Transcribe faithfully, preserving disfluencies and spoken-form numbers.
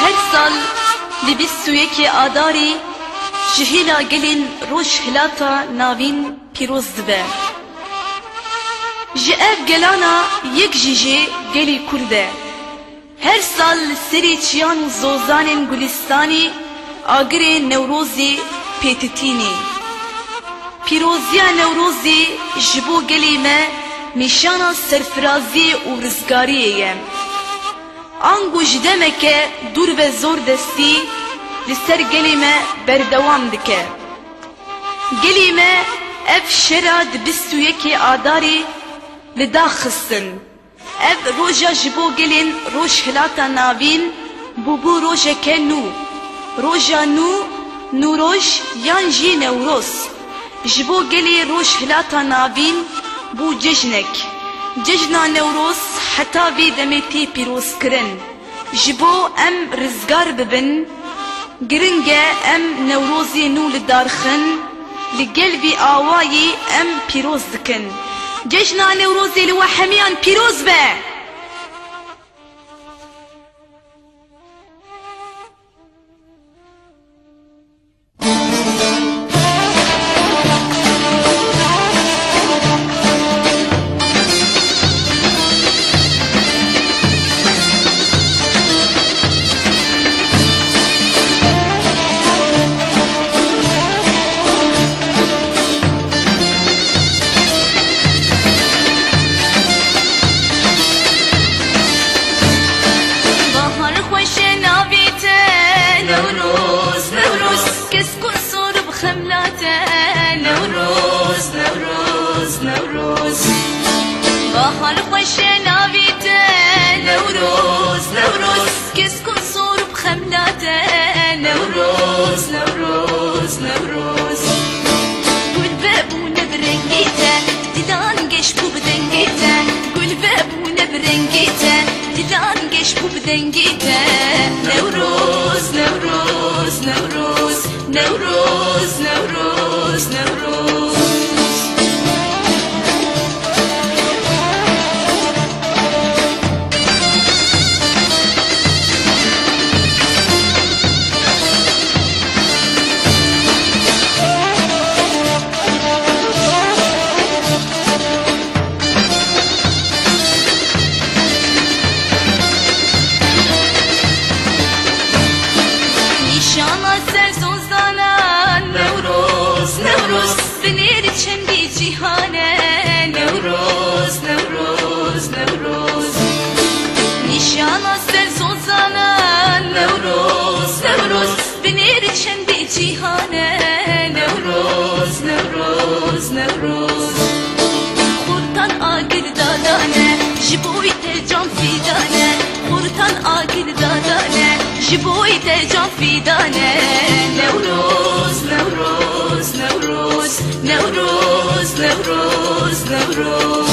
Her sal li bîst û yekê Adarê ji hêla gelên Rojhilata Navîn pîroz dibe. Ji ev gelana yek jî jê gelê Kurd e. Her sal li serê çiyan û zozanên Gulistanê agirê Newrozê pê titînê. Pîroziya Newrozê ji bo gelê me nîşana serfiraziyê û rizgariyê ye. Ango ji demeke dûr ve zor destî li ser gelê me berdewam dike. Gelê me ev şera di bîst û yekê Adarê li dax xistin. Ev roja ji bo gelên Rojhilata Navîn bûbû rojeke nû. Roja nû, Nûroj yan jî Newroz. Ji bo gelê Rojhilata Navîn bû cejnek. Cejna Newroz heta vê demê tê pîrozkirin. Ji bo em rizgar bibin, giring e em Newrozê nû li dar xin, li gel vî awayî em pîroz dikin. Cejna Newrozê li we hemiyan pîroz be! Bahar xweş e navê te, Newroz, Newroz. Kes ku sor bi xemla te, Newroz, Newroz, Newroz. Bahar xweş e navê te, Newroz, Newroz. Kes ku sor bi xemla te, Newroz, Newroz, Newroz. Gul vebûne bi rengê te, dilan geş bû bi dengê te. Gul vebûne bi rengê te, dilan geş bû bi dengê te. Newroz, Newroz, Newroz. Newroz, Newroz, Newroz. Nîşana ser zozana Newroz, Newroz. Binêr çendî cîhan e Newroz, Newroz, Newroz. Nîşana ser zozana Newroz, Newroz. Binêr çendî cîhan e Newroz, Newroz, Newroz. Xurtan agir dadane, ji bo wî te can fîdane. Xurtan agir dadane, ji bo wî te can fîdane. Newroz, Newroz, Newroz. Newroz, Newroz, Newroz.